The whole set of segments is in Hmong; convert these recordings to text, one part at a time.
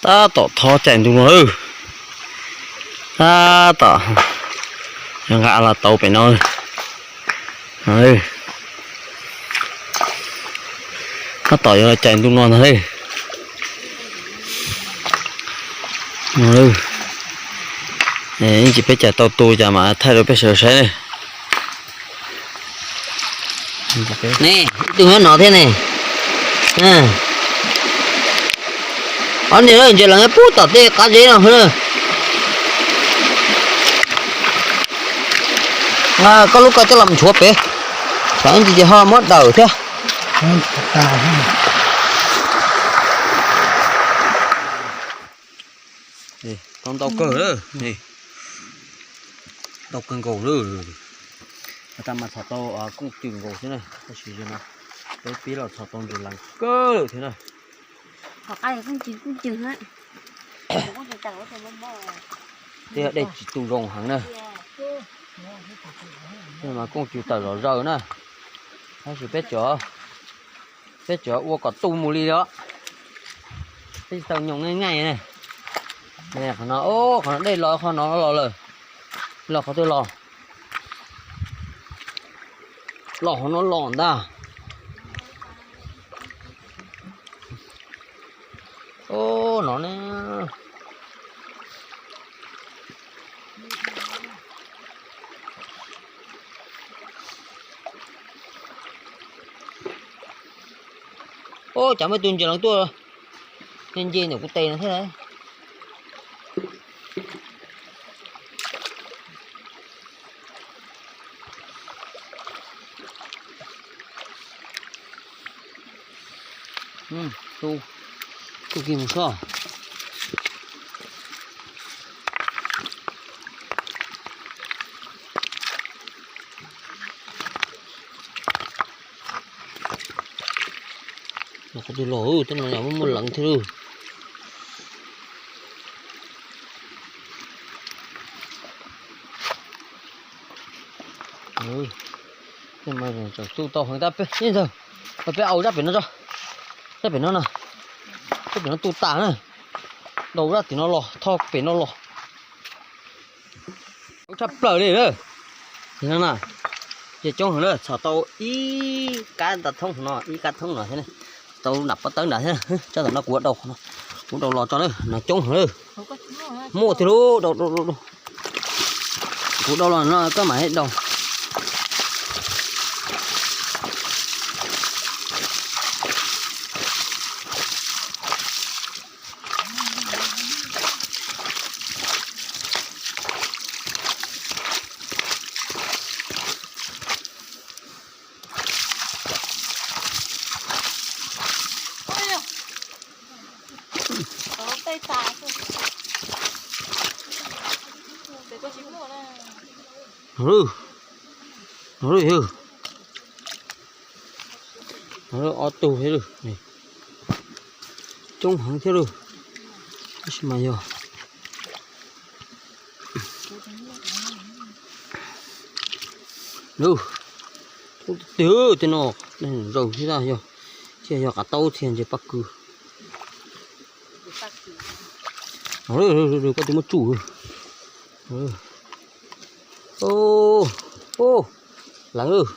Tab tom thov cais ntu no. Tab tom nqa los tau pem no. Tab tom yuav los cais ntu no ntag. Ib ntsis peb cais tau tu cas mas thaij rau peb sawv daws saib ne. Ne, ib tug nyob no thiab ne. Ob niag ntses lees pub tom tej qab zeb no. Koj lub ko coj los nchuav pem, tsam ib ntsis ces ho muab dawm thiab. Tau ntau kawg, ntau kawg nkaus lawm. Has tas mas txhom tau kooj cws nkaus thiab na, tab sis no peb pib los txhom tau ntses lees kawg lawm thiab na. Tej dej tsis tu zoo heev na. Mas kooj cws tawm zom zaws na. Tab sis peb cov, peb cov ua kom tu mus li os. Peb tsis tau nyoos nyaij nyaij ne. Qhov no, qhov no dej los qhov no los lawm. Los qhov twg los? Los qhov no los ntag. Ub, no ne. Ub, cas muaj tus ntses lees tuaj nce ntawm kuv tes no thiab. Tu, tu kiag mus soj. Los qhov twg los, tej no yog muaj muaj leev thiab lauj. Tej no tseem tu tau heev tab peb, ntxawg, peb au zaj pem no tso. Zaj pem no na, zaj pem no tu tas na. Dau zaj tim no los, thoj pem no los. Coob tshaj plaws li na. Ces coob heev na, txhom tau ib kab nta thoob no, ib kab thoob no thiab, tau nram pob tawb nrad thiab. Tsab tom no kuv dau, kuv dau los tso na, no coob heev na. Muaj thiab lauj, dau, dau, dau, dau. Kuv dau los no koj mam dau. Ob tug thiab lauj, coob heev thiab lauj, tab sis mas yog, coob tiag tiag tej no, zaus thiab yog, thiaj yog qav taub thiab ntses paj kws. Koj twb muab tsuj. Leev lawm,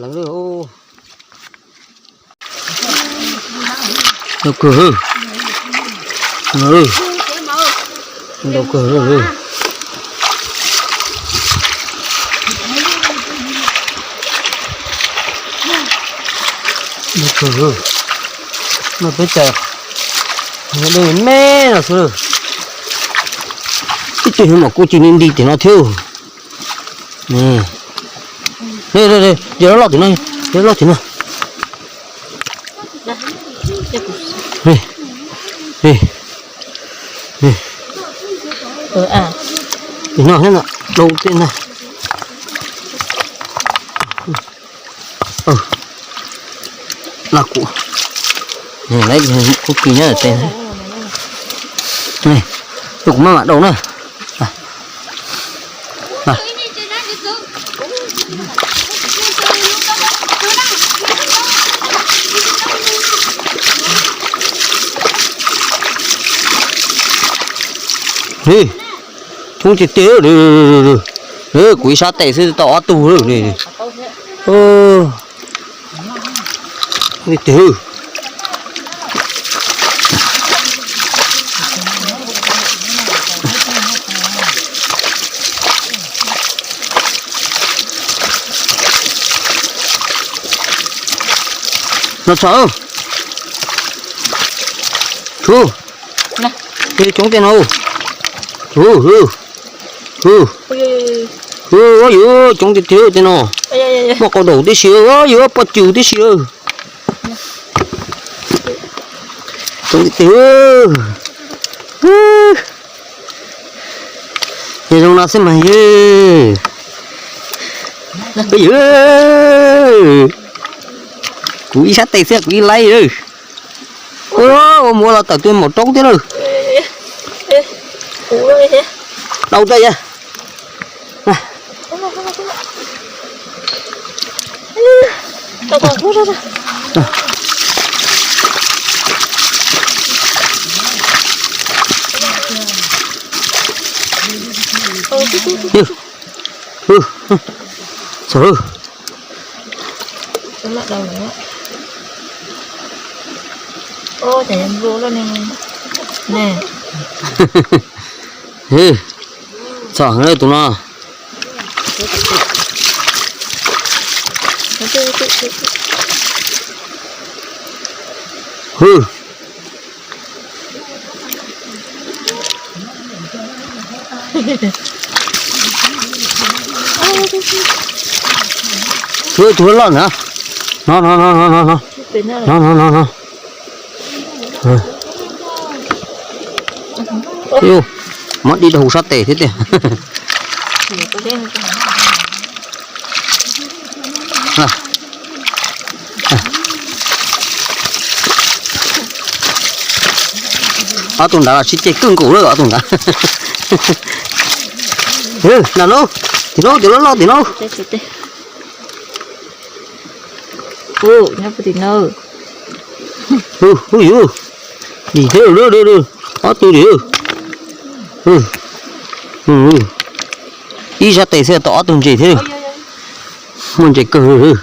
leev lawm. Ntau kawg, ntau kawg. Ntau kawg, no peb cais dej me no xwb. Ib tug no mas kuj tsis nti nti tim no thiab. Yog loj tim no, yog loj tim no. Tim no, dau tej ntag. Los kuv, kuv kis nyob tes, kuv maj mam dau na. Coob tiag tiag. Kuv ib sab tes xwb tau ob tug lawm. Tiag tiag. No tso. Tsuv. Coob tiag no. Tsuv. Ua yuav coob tiag tiag tej no. Muaj qau daus tib si, yuav poj cws tib si. Coob tiag tiag. Yog zoo no xwb mas yog. Kuv ib sab tes xwb kuv ib laib. Ua muab los tawm tuaj maum roob thiab lawm. Dau tso yog. Txom heev tus no. Hwj. Tus loj loj na. No no no no no no. No no no no. Muab dib rau hauv sab tes thiab tiag. Ob tug nrad los sib ceg kawg nkaus lawm ob tug nrad. Nram no, tim no cov loj loj tim no. Dim thiab, ob tug dim. Ib sab tes xwb tau ob tug ntses thiab. Muaj ntses kawg.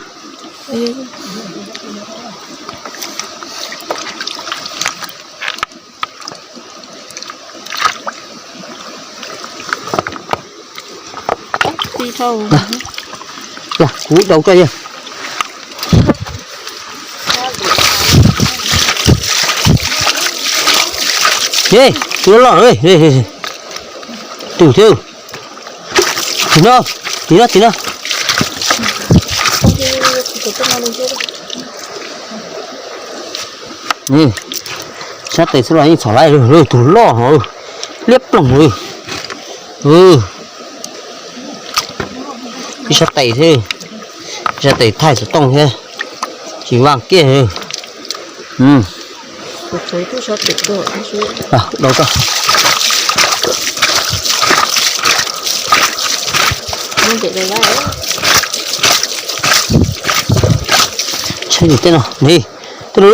Kuv dau koj yog. Tus loj loj, tus thiab. Tim no, tim no, tim no. Sab tes xwb los yeej txhom laib, tus loj no liab ploog li. Ib sab tes thiab, ib sab tes thaij xov tooj thiab, tsis vaj kiag. Dau tso. Saib tej no, tej no,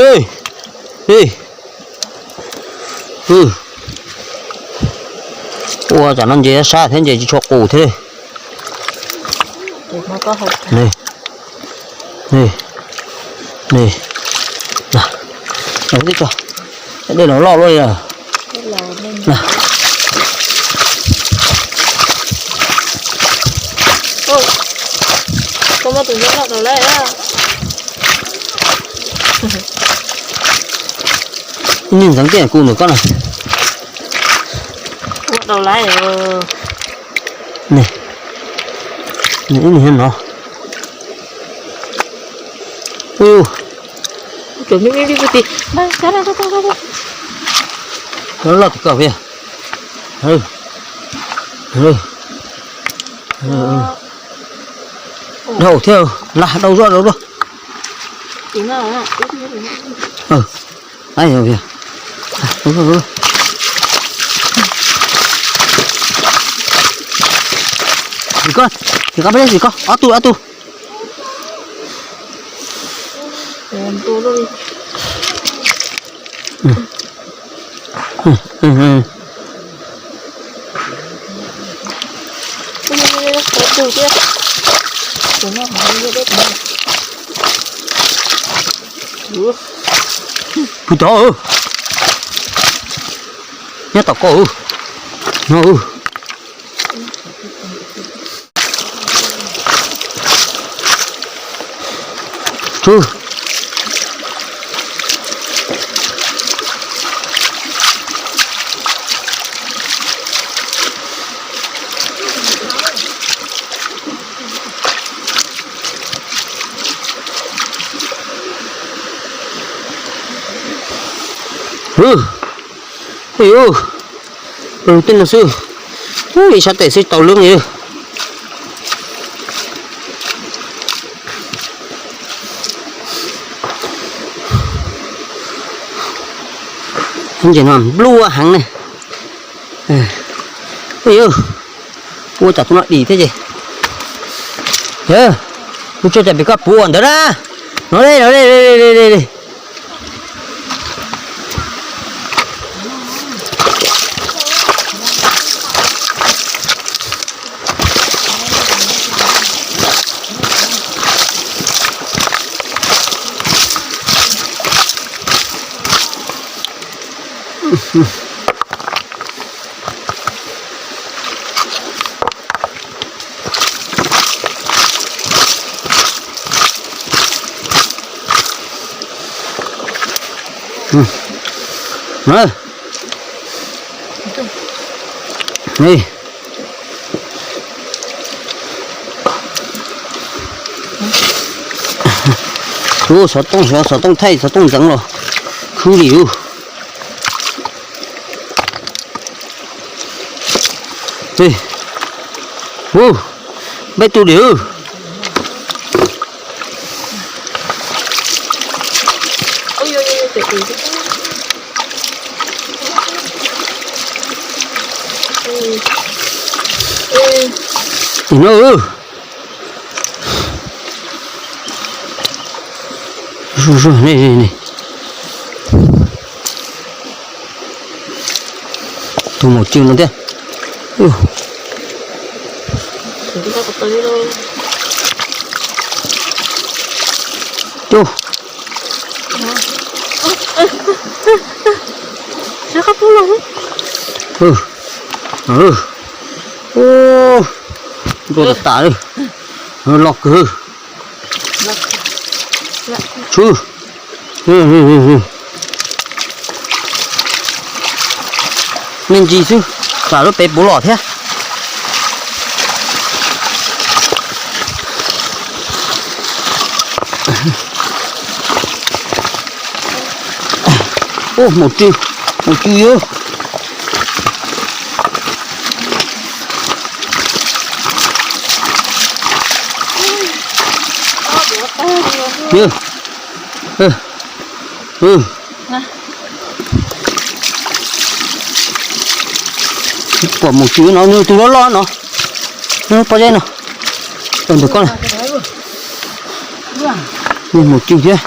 ua tsam no ntses sab thiab ntses tsis tshua qus thiab. Dej los loj luaj li. Ib niag ntxeev tiaj kuv ntawm koj na. Ua dau lawm. Ib niag no. Loj loj tim koj. Dau thiab, lag dau zoj dau zoj. Tim koj, tim koj peb tim koj, ob tug ob tug. tu thiab. Tus no hov deb deb tus no. Pw tod, nyob tom ko no. Tsuag. Ub, tej no xwb. Ub, ib sab tes xwb tau lub li. Ntses no nplua heev ne. Ua cas tus no dim thiab ces. Kuv tsuas cov pem koj puv ntawd na. No li, no li. Ub, xov tooj, xov tooj thaij, xov tooj ntxeev los khwb li ub. Peb tu dim. Tim no. Tus maum cw no thiab. Cub. Nplua tas tas li. Loj kawg. Tsuag. Me ntsis xwb, tsam lub pem puv los thiab. Ub, maum cw, maum cw yog. Pom maum cw no, nws tus loj loj no, nws pob zeb no, ntawm ko na. Maum cw thiab.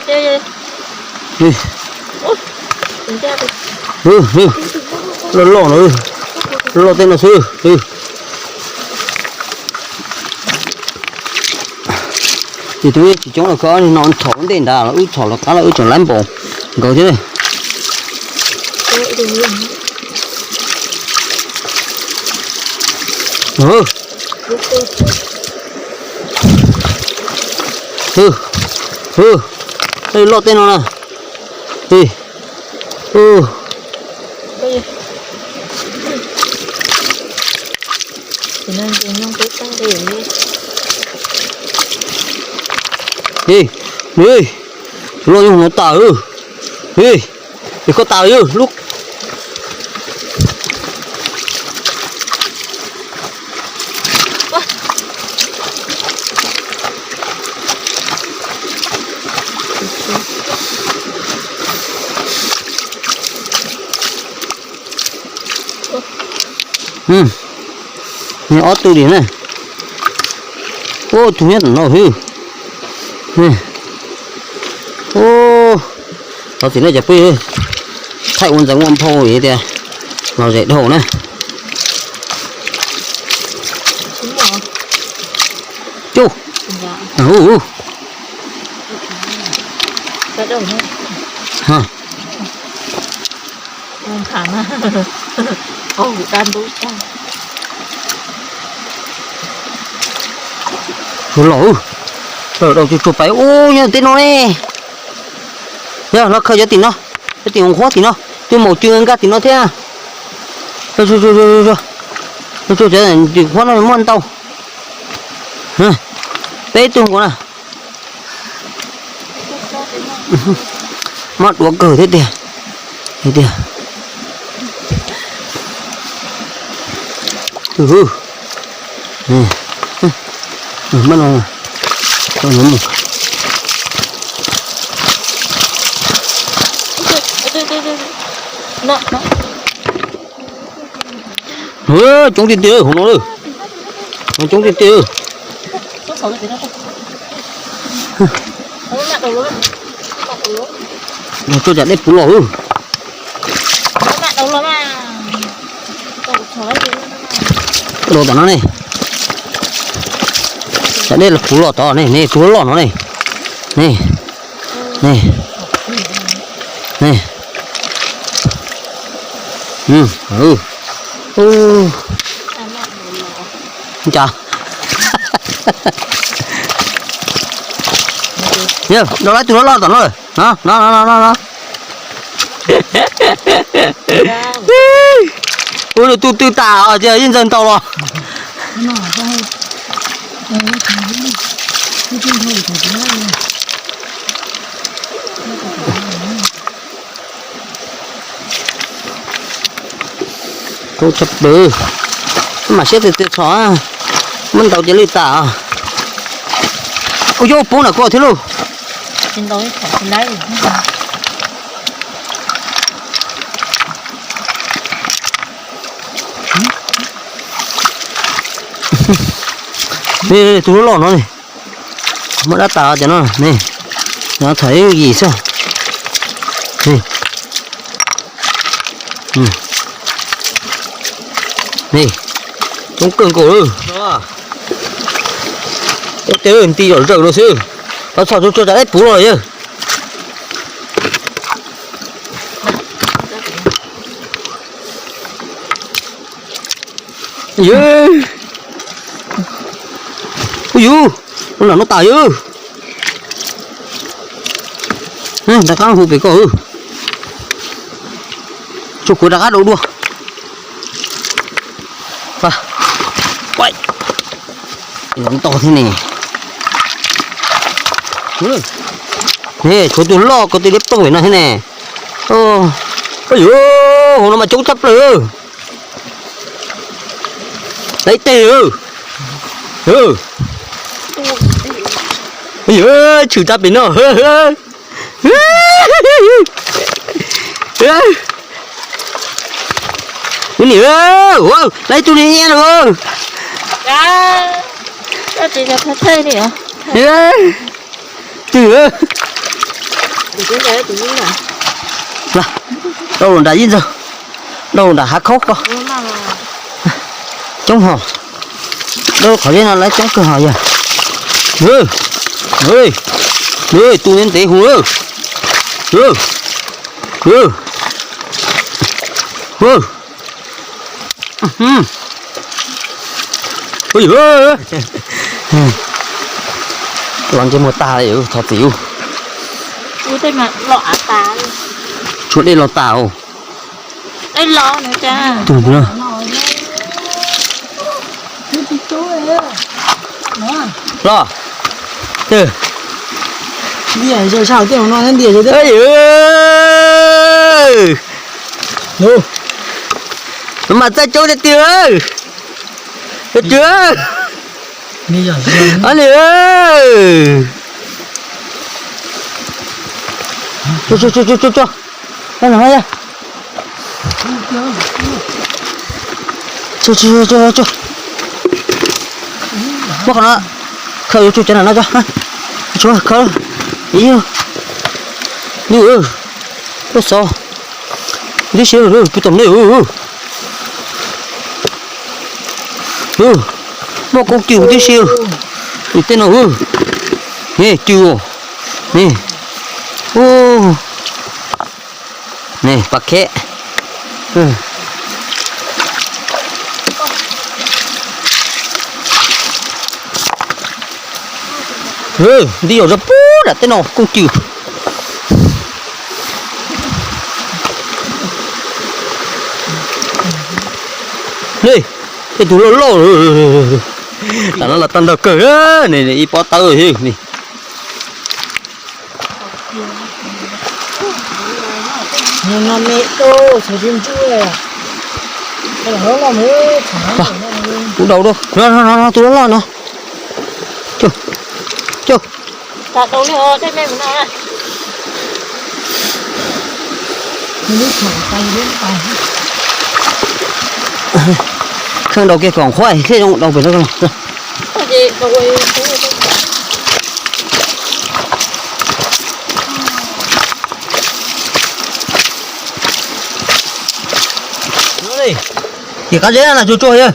Loj loj no, loj tej no xwb. Ces tus tsis coob los koj no txhom ntej ntag los wb txhom los qab los wb tseem lab npaum nkaus thiab ne. Loj tej no na. Loj yog no tas. Es koj tas yog lub. Ob tug dim na. Ub, tus nyob tom no xwb. Ub, thov txim na cov phooj ywg, thaij ua ntxeev ua nphau tias los zem dhau na. Cub. Suav los, tawm dau tsuag tsuag pais ub nyob tej no ne. Yog los khaws cov tim no, cov tim nqhuab tim no, cov maum cw nkag tim no thiab. Cov tim nqhuab no muaj ntau. Peb tug nkaus na. Mob duav kawg thiab tiag. Tiag. Coob tiag tiag hauv no lawm. Coob tiag tiag. Tsuag tsam dej puv los. Los tom no ne. Tsam dej puv los tod ne, ne tus loj no ne. Ne. Ne. Ne. Cas. Yog, dau lawm tus loj loj tom no lawm. No, no, no, no, no. Ua nws tu tw tas os, ces yeej ntxawg ntau los. Kub tshaj plaws, mam siab tiag tiag txhom, muab ntaus ces lwj tas. Ua yog poob na koj thiab lauj. Tus loj loj no ne, muab dab tas cov no ne, no thaum ib yim xwb. Ne, coob kawg nkaus lawm. Coob tiag, nti zom zaws no xwb. Los txhom tsuag tsuag tsam dej puv los yawg. Yawg, ua yus, ua nram no tas yawg. Rov qab hu pem koj. Tsuag kuv rov qab dau dua. Ntau thiab ne. Ne, tshuav tus loj ko tw liab tooj pem no thiab ne. Yus, hauv no mas coob tshaj plaws. Lawv ib teg. Yus, tshwm tag pem no. Nim, lawv ib tug ni nyiab lawm. Twg? Dau nram ib ntxawg, dau nram hav khaub ko. Coob hos, dau qhov zeb no lawv coob kawg hos yog. Tu ntev ntev hu. Los ntsej muag tag li, thov txim. Tshuav dej los tas os. Los. Mas txaij coob tiag tiag. Ni, muab qhov no khaws yuav tsug cov nram no tso. Tshuav khaws. Lub, lub xov tib si, pw tom nej. Muaj koob tij huv tib si. Tej no, ne cw, ne, u, ne pas kheb. Nti yaum zog pub nram tej no kooj cw. Ne, tej tug loj loj. Tam no los tau ntau kawg, ne ib pob tawb ne. Ub, dau dua, no no no, tus loj loj no. Cog, cog. Kheej dau kiag kom qhuav thiaj zoo dau pem no. Ces qab zeb na tsuag tsuag yog.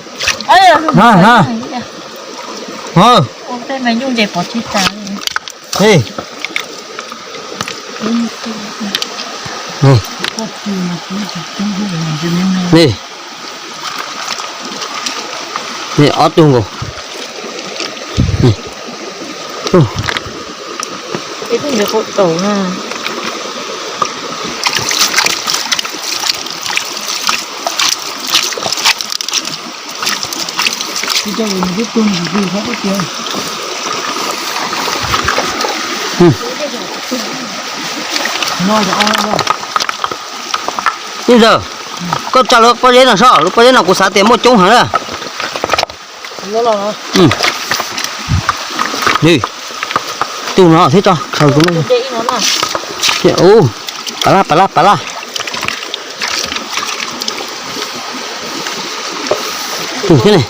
Ne, ob tug nkaus. Yeej Zawg, koj tsa lub pob zeb no soj, lub pob zeb no kuv xav tias muaj coob heev na. Tus no thiab tso, tus no. Ub, pas laj, pas laj, pas laj. Tus thiab ne.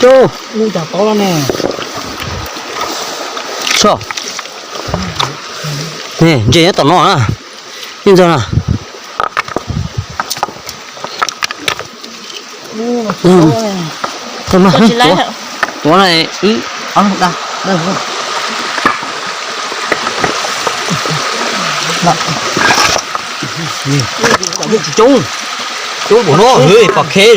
Cub. Soj. Ne, ntses nyob tom no na. Yeej Zawg na. Tuav na, wb ob leeg da. Coob, coob npaum no, pas kheb,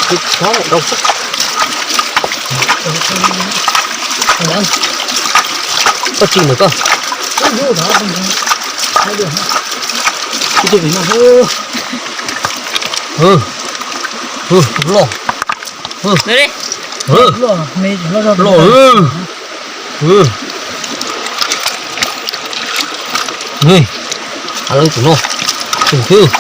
tus pom dawb no. Koj tsis ntawm koj. Loj. Loj. Leej tus no, tus twg,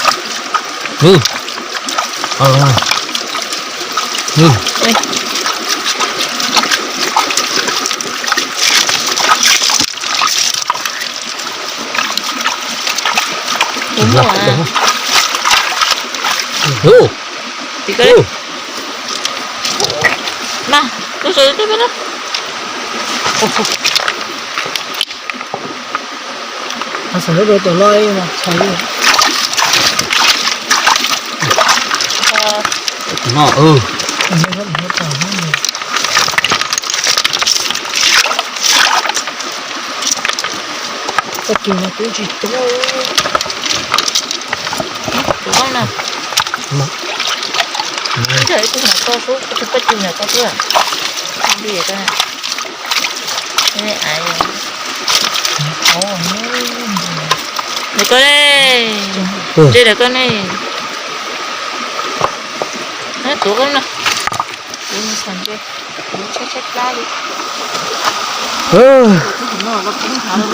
Ntses koj ne, ntses koj ne.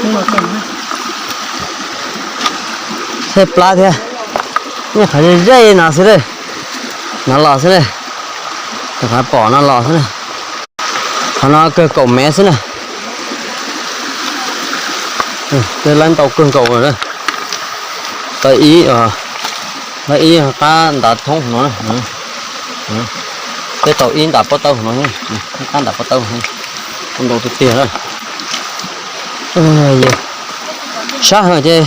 Tuav koj no. Tshaib plab thiab. Nyob qhov ze no xwb, no los xwb na. Rau qhov pom no los xwb na. Qhov no kawg kaum mev xwb na. Tej laib ntau kawg nkaus na. Tau ib, laib ib qab ntav thoob no na. Tej tau ib ntav pob tawb no, qab ntav pob tawb no. Ntau tiag tiag na. Sab heev ces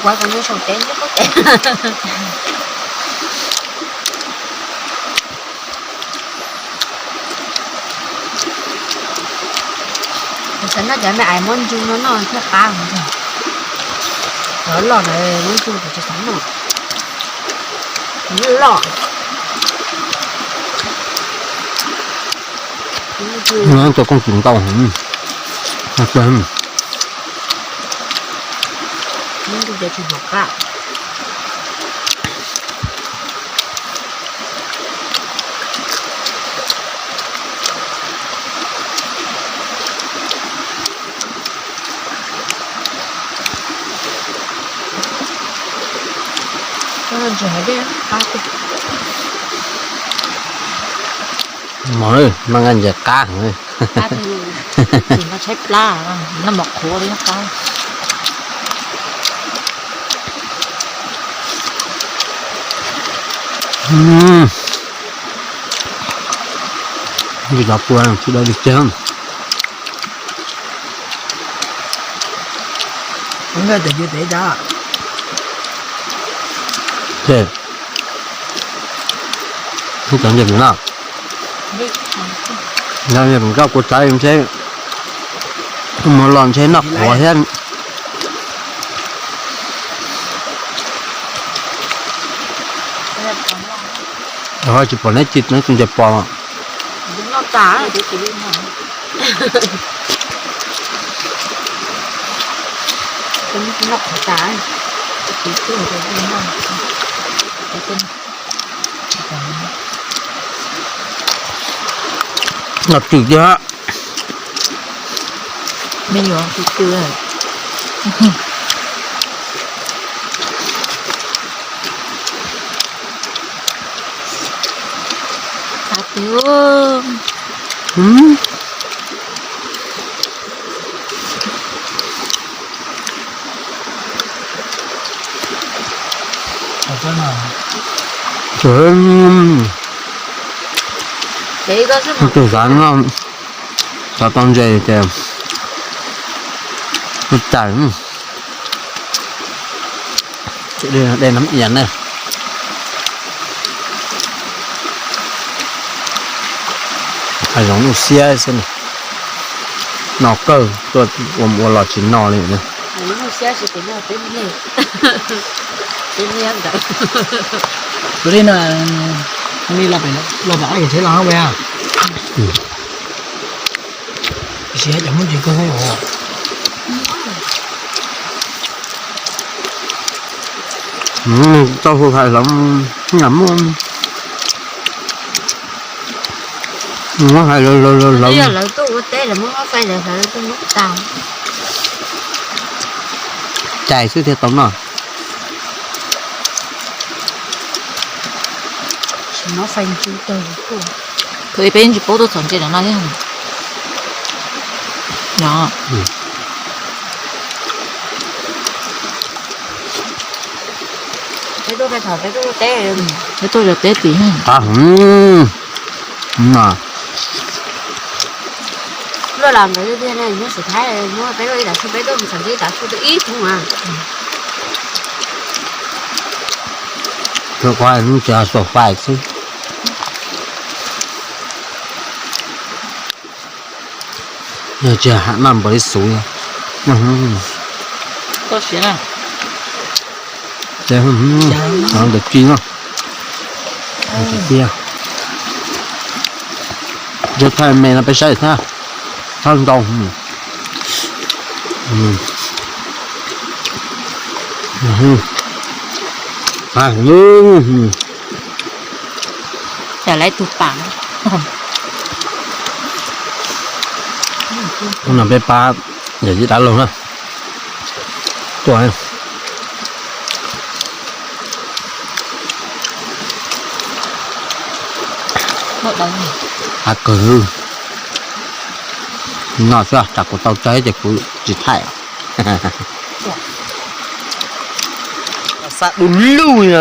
kuv hais kom nws saum tsev ntsib qub tsev. Cov no cov me ais muab ntsu no noj thiaj qab heev. Cov loj na muab ntsu ces tsis xav noj. Loj. Cov kooj tsis ntau. Muab ntsu ces tsis hnov qab. Mov mas nqa ntses qab heev. Tshaib plab, noj mov qhuav li qab. Ntsis cov pua tsis dawb li kiag. Ces cov ntses no, cov ntses kua txaib ntshe mus los ntshe noj qhuav thiab. Tsis pom neb ci neb tus ntses pos. Noj twm tiag. Me nyuam twm twm. Qab tiag. Tus xav noj, xav tau ntses ces tus cais. Dej nab ias na. Hav zoov lub siab xwb na. No kawg tuaj ua ua los tsis no li na. Tus li no, li los pem ab yam tsheb los ua. Tab sis cov muaj ntsis kawg os. Tau hu hais lawv, muaj hais lawv, lawv tuaj ua teb lawv muab ob fai lawv hlawv tuaj muab tau. Cais xwb thiaj tau noj. Thaum ub peb yeej tsis paub tuaj txhom ntses no thiab. Peb tuaj zov teb tim. Luaj las nkawd tiag tiag ne, nyob Suav Thaib muab peb luaj ib tav su, peb tuaj mus txhom ntses ib tav su tau ib thoob as. Tus kuv tsis xav fais xwb. Yog tsis hav noj npaum li xuv. Ntawm ci no. Tiag. Yog thaij me no peb saib thiab. Thaj ntau. Lawv tus pam no peb pab yawm yij dab laug na. Tuaj. Qab kawg. Noj xwb, tsam kuv tau tsawg ces kuv tsis thaij. Xa du lug no.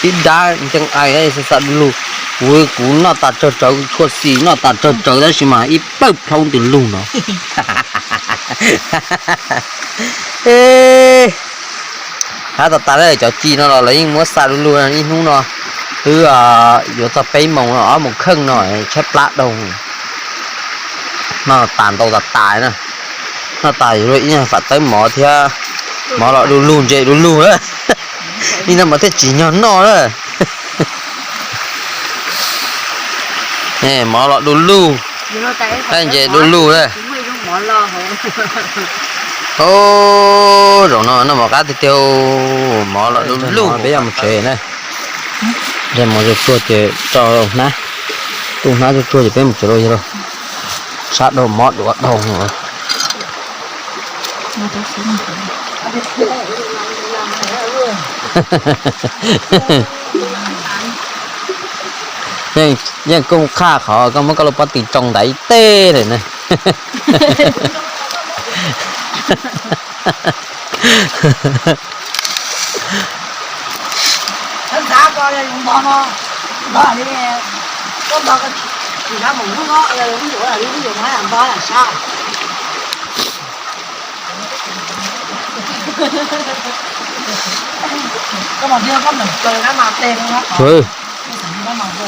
Ib dab ntseeg ais xa xa du lug. Kuv, kuv noj tas tsawg tsawv, tshua xis noj tas tsawg tsawv tab sis mas ib plawg plhaub ntws lug no. Hab tas tas lawm, cov ci no los lawv yeej muab xa du lug ib hnub no. Twb yuav txog peb moos no, ob moos kheej no tshaib plab dhau. Noj tas ntau tas tas na. Noj tas yuav luag ib nyuag fam tawb mov thiab. Mov los du lug ntses du lug lawm. Ib no mas thiaj tsim nyog noj lawm. Mov los du lug, ntses du lug lawm. Ub, zaum no noj mov qab tiag tiag, mov los du lug. Peb yuav mus tsev na. Nrhiav mov tsuag tsuag ces tso hnab, tu hnab tsuag tsuag ces peb mus tsev lauj yog lauj. Sab dhau mob duav dhau. Yeej koj mus qhaj qhov koj muab koj lub pob tw tsoo ntaiv ib teg lawm na.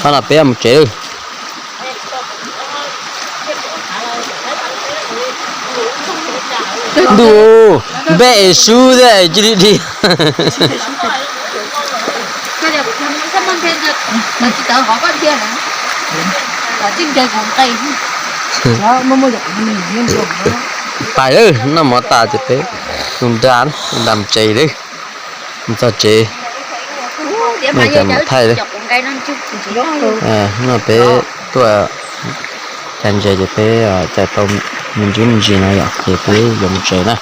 Qhov no peb mus tsev. Ntuj, npej es sub thiab cia li dig. Pais, noj mov tas ces peb tu nra, tu nra mus tsev lawm. Mus txog tsev, nej cov mus thaij lawm. No peb tuaj cais ntses ces peb cais tau me ntsis me ntsis no yom, ces peb yuav mus tsev na.